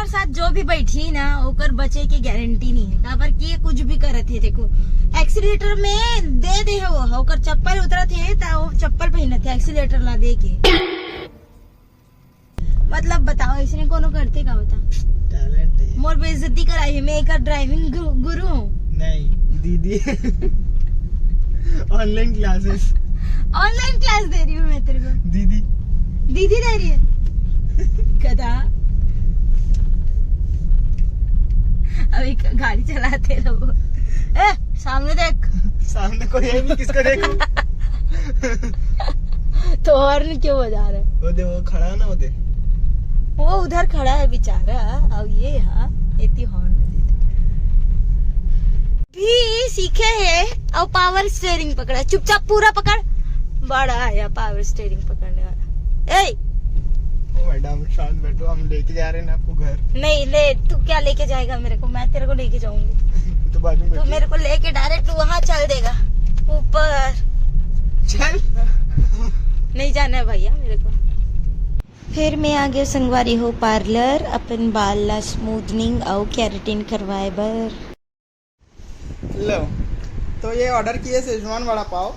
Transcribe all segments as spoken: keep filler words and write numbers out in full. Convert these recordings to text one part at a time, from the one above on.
साथ जो भी बैठी ना, ओकर बचे के गारंटी नहीं है, काबर कि ये कुछ भी करत है। देखो, एक्सीलेटर में दे दे है वो, ओकर चप्पल उतरत है, त वो चप्पल पहनत है एक्सीलेटर ला दे के। मतलब बताओ, इसने कोनो करते का बता? टैलेंट है। मोर बेइज्जती कराई है, मैं एकर ड्राइविंग गु-, गुरु हूँ। नहीं, दीदी। Online classes. ऑनलाइन क्लास दे रही हूँ मैं तेरे को। दीदी। दीदी दे रही है। गधा। अभी क-, गाड़ी चलाते रहो। ए, सामने देख। सामने कोई है नहीं, किसको देखूं? तो हॉर्न क्यों बजा रहे? वो दे, वो खड़ा है ना, वो दे। वो उधर खड़ा है बेचारा, अब ये यहाँ एती हॉर्न दे देते। भी सीखे है और पावर स्टीयरिंग पकड़ा, चुपचाप पूरा पकड़, बड़ा आया पावर स्टीयरिंग पकड़ने वाला। ए, ओ मैडम, शांत बैठो, हम लेके जा रहे हैं ना आपको घर। नहीं ले, तू क्या लेके जाएगा मेरे को? मैं तेरे को लेके जाऊंगी। तो बाजू में तू बैठो। मेरे को लेके डायरेक्ट वहां चल देगा, ऊपर। चल। नहीं जाना है भैया मेरे को। फिर मैं आ गया संगवारी हो पार्लर, अपन बाल ला स्मूथनिंग और केराटिन करवाए बर। लो, तो ये ऑर्डर किए शेजवान वड़ा पाव,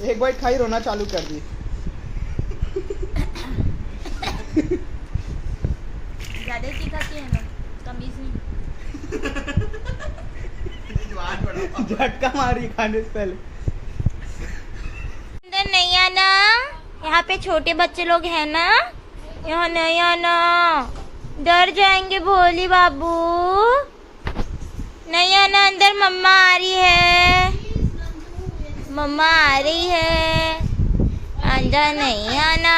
एक बाइट खाई, रोना चालू कर दी। ज्यादा ही तीखा किए हैं ना, तमीज नहीं। झटका मारी खाने से पहले। अंदर नहीं आना, यहाँ पे छोटे बच्चे लोग हैं ना, यहाँ नहीं आना, डर जाएंगे भोली बाबू। नहीं आना अंदर, मम्मा आ रही है, मम्मा आ रही है, अंदर नहीं आना।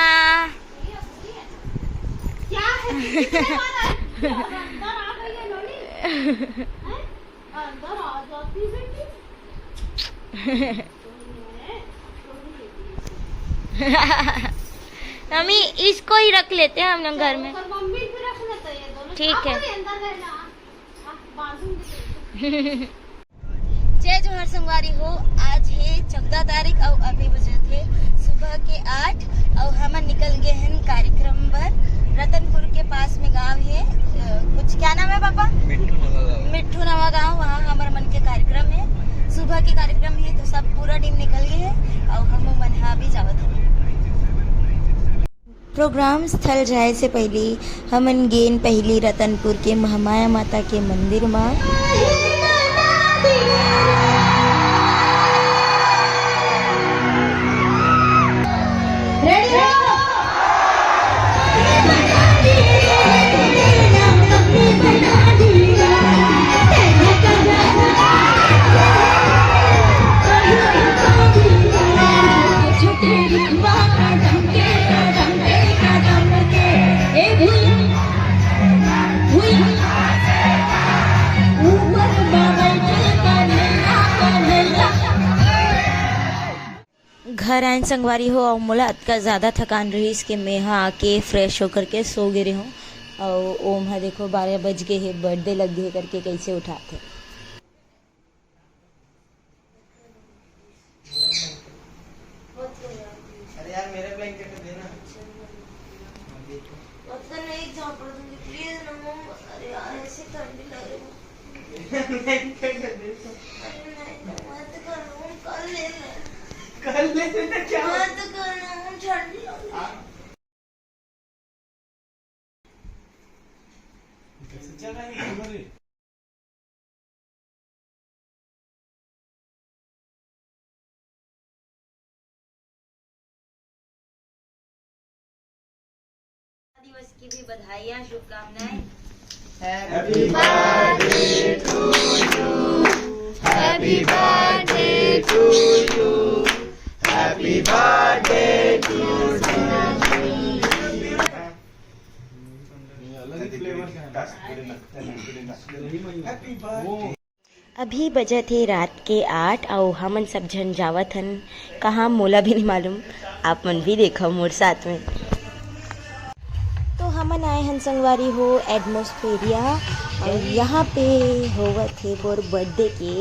क्या है? किसने मारा है? अंदर आ गई है लोली। हैं? अंदर आ जाती बेटी। मम्मी, इसको ही रख लेते हैं हम लोग घर में। पर मम्मी भी रख लेते हैं ये दोनों। ठीक है। आप भी अंदर रहना। जय जोहार संगवारी हो, आज है चौदह तारीख और अभी बजे थे सुबह के आठ और हमन निकल गए हैं कार्यक्रम बर। रतनपुर के पास में गांव है, अ, कुछ क्या नाम है पापा? मिट्ठू नवा गांव। मिट्ठू नवा गांव, वहाँ हमर मन के कार्यक्रम है, सुबह के कार्यक्रम है, तो सब पूरा टीम निकल गए है और हम मन हा भी जावत है। प्रोग्राम स्थल जाए से पहले हमन गेन पहली रतनपुर के महामाया माता के मंदिर मा। घर आयन संगवारी हो, अउ मोला अतका ज्यादा थकान रहिस के मेहा आके फ्रेश होकर के सो गे रेहों। अउ ओम ह देखो बारह बज गे हे, बर्थडे लग गे हे करके कैसे उठाथे। अरे यार, मेरा ब्लैंकेट तो देना। मतलब, नहीं झापड़ दूंगी, प्लीज ना मम्मा। अरे यार, ऐसी ठंडी लग रही है। ब्लैंकेट तो दे। अरे नहीं, मैं तो कर लूँ, कल ले ले। कल ले लेना क्या? मैं तो कर लूँ, ठंडी लग रही है। हाँ। दिवस की भी बधाइयाँ, शुभकामनाएं। Happy birthday to you। Happy birthday to you। Happy birthday to you। ये अलग ही फ्लेवर का है। अभी बजत हे रात के आठ अउ हमन सब झन जावत हन कहाँ, मोला भी नहीं मालूम। आप मन भी देखो मोर साथ में। तो हमन आए हन संगवारी हो एटमोस्फेरिया, और यहाँ पे होवत हे मोर बर्थडे के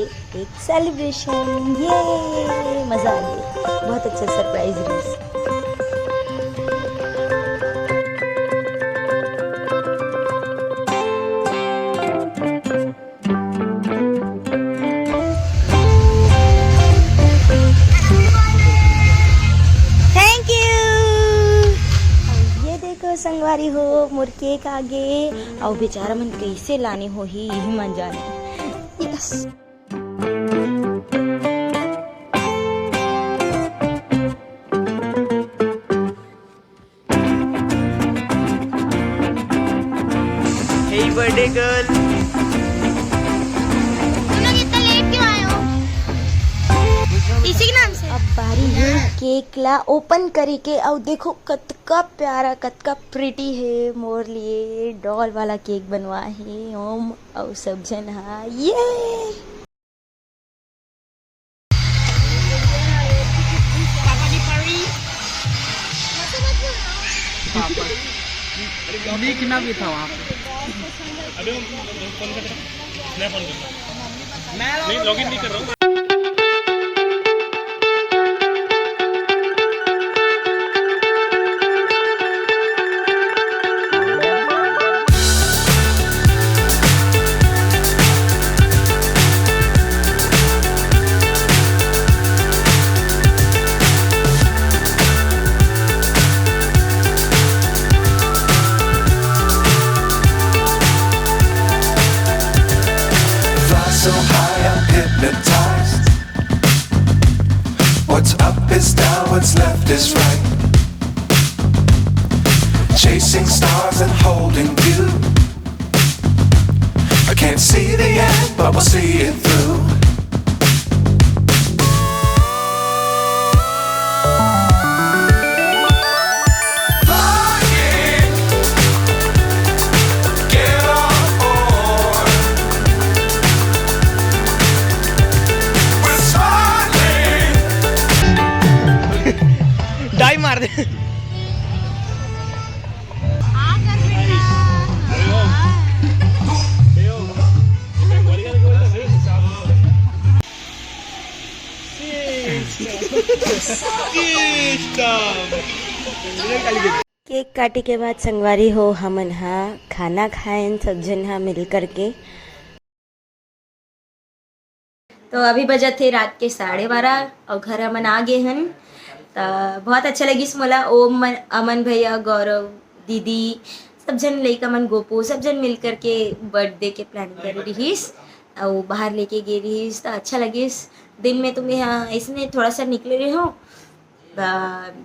एक सेलिब्रेशन। ये मजा आ गया, बहुत अच्छा सरप्राइज रही। संगवारी हो, मोर केक आ गे। अउ बेचारा मन कइसे लाने होही, इही मन जाने। यस। Hey birthday girl। तुम लोग इतना लेट क्यों आए हो? इसी के नाम से। अब बारी हे केक ला ओपन करे के। अउ देखो, कतका प्यारा, कतका प्रिटी हे। मोर लिए डॉल वाला केक बनवा हे ओम अउ सब झन हा। ये पापा की परी। लिखना भी था वहाँ पे। अबे, फोन कर, मैं फोन कर। मैं नहीं, लॉगिन नहीं कर रहा हूँ। Fly so high, I'm hypnotized. What's up is down, what's left is right. Chasing stars and holding you. I can't see the end, but we'll see it through. Flying, get on board. We're smiling. डाई मार दे। Cake काटे के बाद संगवारी हो, हमन हा खाना खाएन सब झन हा मिल करके। तो अभी बजत हे रात के साढ़े बारह अउ घर हमन आ गे हन। त बहुत अच्छा लगिस मोला। ओम मन, अमन भैया, गौरव दीदी, सब झन लइका मन, गोपू, सब झन मिल करके बर्थडे के प्लानिंग करे रिहिस अउ बाहर लेके गे रिहिस, त अच्छा लगिस। दिन में तो मैं हा अइसने थोड़ा सा निकले रहे हूँ,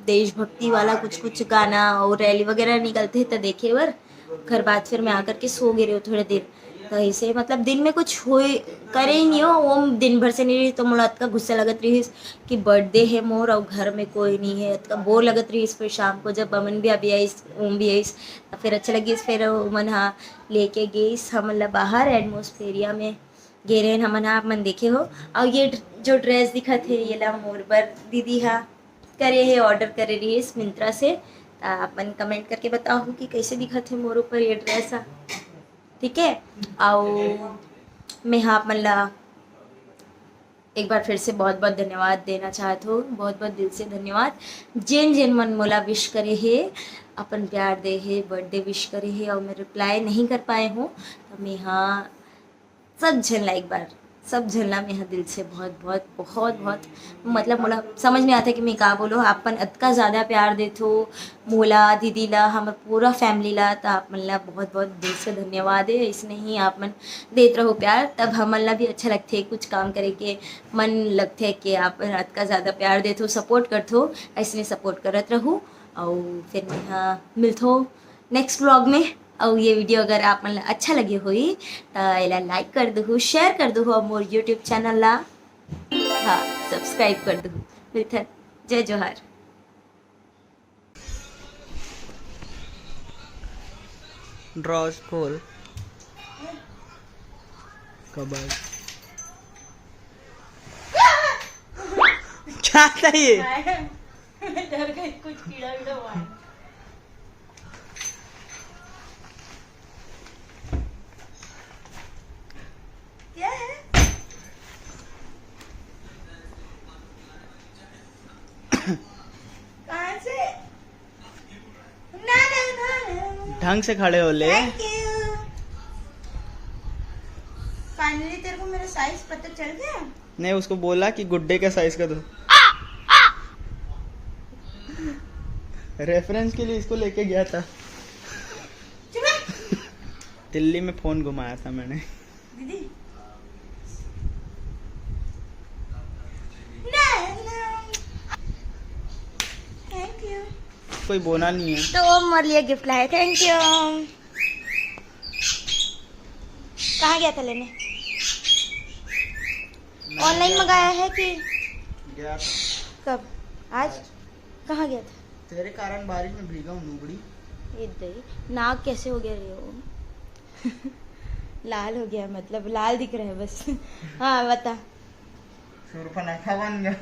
देशभक्ति वाला कुछ कुछ गाना अउ रैली वगैरह निकलथे त देखे बर। ओकर बाद फिर मैं आकर के सो गे रहे हूँ थोड़े देर। त ऐसे मतलब दिन में कुछ होए करे ही नहीं हो, वो दिन भर से नहीं रही, तो मोला अतका गुस्सा लगत रहिस कि बर्थडे है मोर अउ घर में कोई नहीं है, अतका बोर लगत रहिस। फिर शाम को जब अमन भी अभी आइस, ओम भी आइस, त फिर अच्छा लगिस। फिर ओमन हा लेके गेस हमन ला बाहर एटमोस्फेरिया में गे रहेन हमन हा, आप मन देखे हो। अउ ये ड-, जो ड्रेस दिखत हे, ये ला मोर बर दीदी हा करे हे, ऑर्डर करे रहिस मिंत्रा से। त आप मन कमेंट करके बताओ कि कैसे दिखत हे मोर ऊपर ये ड्रेस हा, ठीक है। अउ मैं हा आप मन ला एक बार फिर से बहुत बहुत धन्यवाद देना चाहत हूँ, बहुत बहुत दिल से धन्यवाद। जेन जेन मन मोला विश करे हे, अपन प्यार दे हे, बर्थडे विश करे हे और मैं रिप्लाई नहीं कर पाए हूँ, तो मैं हा सब झन ला एक बार, सब झन ला मैं हा दिल से बहुत बहुत बहुत बहुत, मतलब मोला समझ नहीं आता कि मैं का बोलो। आप मन अतका ज़्यादा प्यार देथो मोला, दीदी ला, हमर पूरा फैमिली ला, त आप मन ला बहुत बहुत दिल से धन्यवाद है। ऐसने ही आप मन देत रहो प्यार, तब हमन ला भी अच्छा लगथे, कुछ काम करे के मन लगथे कि आप मन अतका ज़्यादा प्यार देथो, सपोर्ट करथो, ऐसने सपोर्ट करत रहू। अउ फिर मैं हा मिलथो नेक्स्ट व्लॉग में। अउ ये वीडियो अगर आप मन ला अच्छा लगे होई, त एला लाइक कर दुहू, शेयर कर दुहू, अउ मोर यूट्यूब चैनल ला, हाँ, सब्सक्राइब कर दुहू। मिलथन, जय जोहार। ड्रॉज खोल। कबर्ड। क्या था ये? मैं डर गई, कुछ कीड़ा वीड़ा हुआ है। क्या है? कहाँ से? ना, ना, ना, ना। ढंग से खड़े हो ले। Thank you। Finally तेरे को मेरा साइज पता चल गया? नहीं, उसको बोला कि गुड्डे का साइज का दो। रेफरेंस के लिए इसको लेके गया था। दिल्ली में फोन घुमाया था मैंने। दीदी। Thank you. कोई बोना नहीं है। तो वो मोर लिए गिफ्ट लाए। Thank you. कहाँ गया था लेने? ऑनलाइन मंगाया है कि? गया था। कब? आज? आज। कहाँ गया था? तेरे कारण बारिश में भीगा हूँ, नूबड़ी। ये दही, नाक कैसे हो गया रे वो? लाल हो गया, मतलब लाल दिख रहा है बस। हाँ, बता। सुरपनखा बन गया।